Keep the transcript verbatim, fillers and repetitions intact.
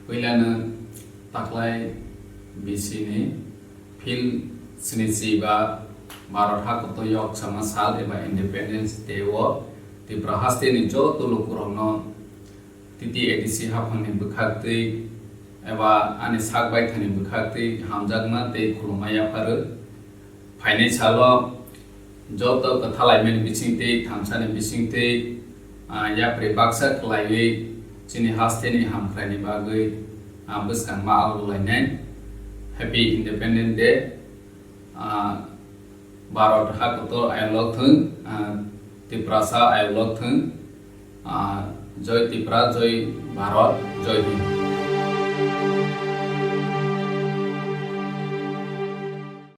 Puilano taklai bisini phil snichi ba Bharat hakoto yoksama sal eba Independence Day o Tripura hasteni joto lukurokno T T A D C haphangni bwkhaktwi eba ani sak baithani bwkhaktwi hamjakma tei khulumma yapharwi. Phainai salo joto kwthalaimani bisingtwi, thamsani bisingtwi, ah, yapri baksa khlaiwi chini hasteni hamkraini bagwi, ah, bwskangma algolainai. Happy Independence Day. Ah, Bharat hakotor ayolok thung, ah, Tiprasa ayolok thung, ah, Joy Tipra, Joy Bharat, Joy Hind.